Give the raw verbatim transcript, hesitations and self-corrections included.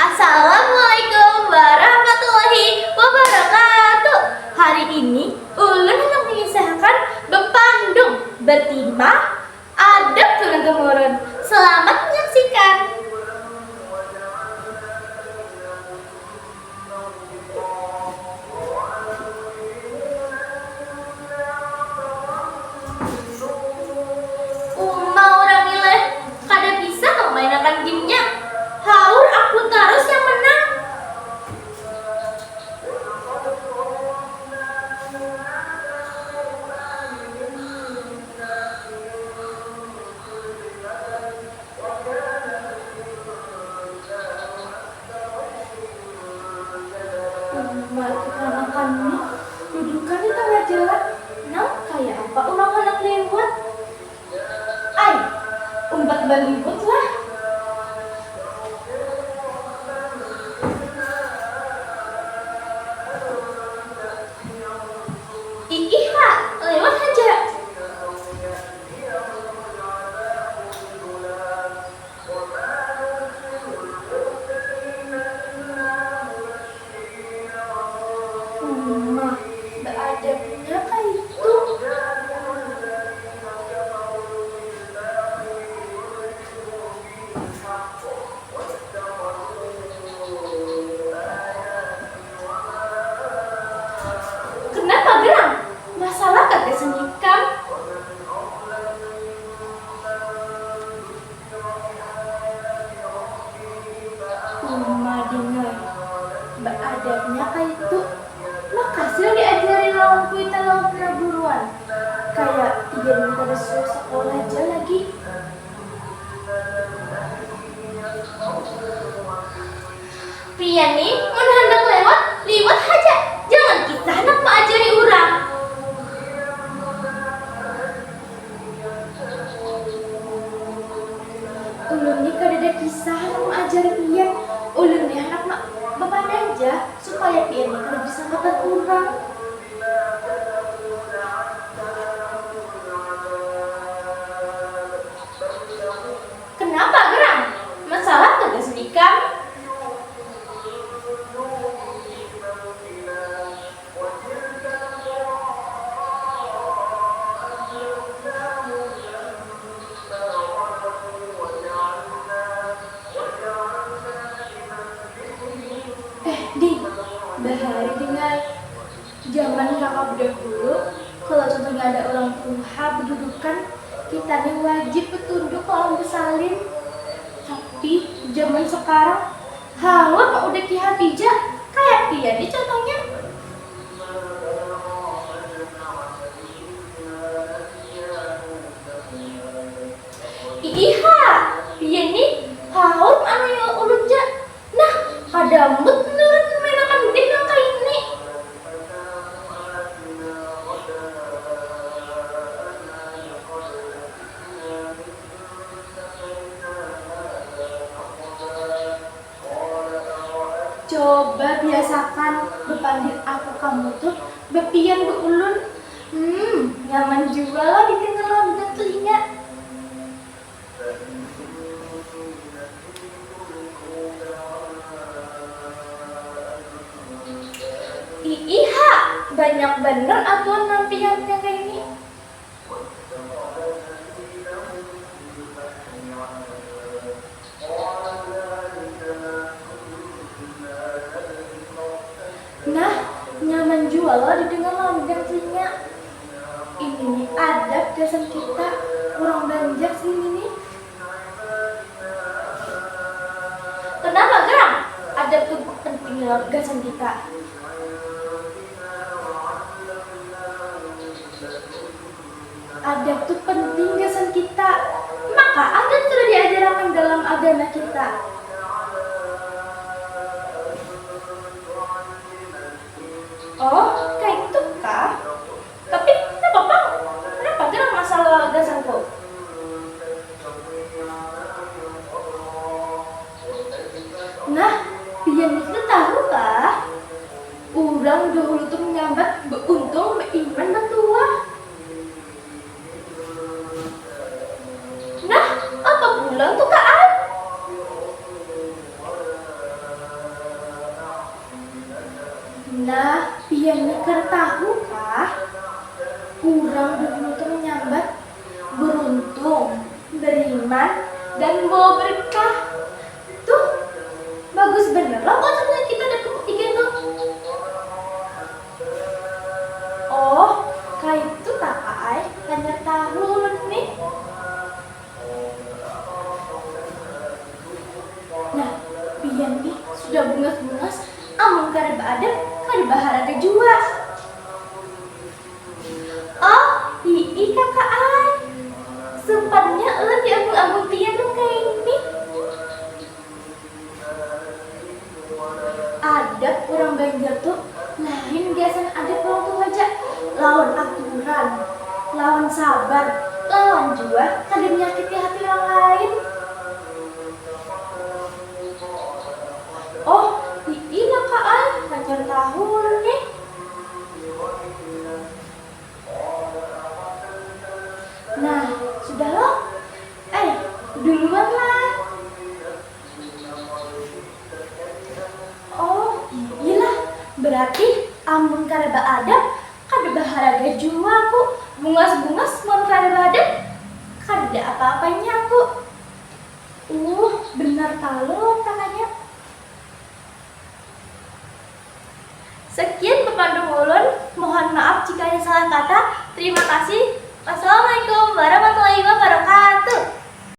Assalamualaikum warahmatullahi wabarakatuh. Hari ini ulun hendak mengisahkan bepandung, bertema adab turun temurun. Selamat menyaksikan. Uma urang ileh, kada bisa kah mainakan gamenya? Haur aku tarus yang menang. Uma kekanakan ni, dudukan di tangah jalan, nang kaya apa urang handak liwat. Ai, umpat baliwat lah. Iih ha, liwat haja. Uma, beadabnya kaitu. Kenapa gerang? Masalah kah gasan ikam? Uma ding ai, beadabnya kaitu. Makasih diajari lawan kuitan lawan pinaguruan. Kaya pian ni kada suah sakolah ja lagi. Pian ni mun handak lewat, liwat haja. Jangan kisah handak maajari urang. Ulun ni kadada kisah handak maajari pian. Ulun ni handak ma-, bapandai ja supaya pian ni kada bisa bakat urang. Kenapa gerang? Masalah kah gasan ikam? Eh, ding, bahari ding ai. Jaman kakak bedahulu, kalau contohnya ada urang tuha bedudukan, kita ni wajib betunduk lawan besalim. Tapi jaman sekarang, haur maudah kihat ija, kaya pian ni contohnya. Iiha, pian ni haur maanui ulun ja. Nah, kada mood menurun mainakan game nang kaini. Coba biasakan bepandir aku kamu tuh bepian be ulun. Hmm, nyaman jua lah didengar lawan bidang telinga. Iiha, banyak banar aturan nang pian nya kaini. Nah, nyaman jua lo didengar lawan bidang telinga. Ini ni adab gasan kita, urang Banjar sini ni. Kenapa gerang? Adab tu penting gasan kita. Adab tu penting gasan kita. Maka adab sudah diajarakan dalam agama kita. Oh, kaitu kah? Tapi napa pang? Kenapa gerang masalah gasanku? Nah, pian ni sudah tahu kah? Urang dahulu tu menyambat beuntung beiman batuah. Nah, apa pulang tu kaan? Nah, pian ni kada tahu kah? Urang dahulu tu manyambat, beruntung, beriman, dan membawa berkah. Tuh, bagus bener lah konsepnya kita dapat tiga tuh. Oh, kaitu kaka ai, hanyar tahu ulun nih. Nah, pian nih sudah bungas-bungas, amun kada baadab, kada baharaga jua. Oh, hiih kaka ai. Supannya ulun diagung-agung pian nang kaini. Adab urang Banjar tu lain gasan adab urang tuha ja, lawan aturan, lawan sabar, lawan jua kada menyakiti hati urang lain. Oh, hiih kaka ai, hanyar tahu ulun nih. Nah, sudah lo? Eh, duluan lah. Oh, iyalah. Berarti amun kada baadab, kada baharaga jua aku. Bungas-bungas mun kada baadab, kada apa-apanya aku. Uh, benar talu lawan kakanya. Sekian bepandu ulun. Mohon maaf jika ada salah kata. Terima kasih. Wassalamualaikum warahmatullahi wabarakatuh.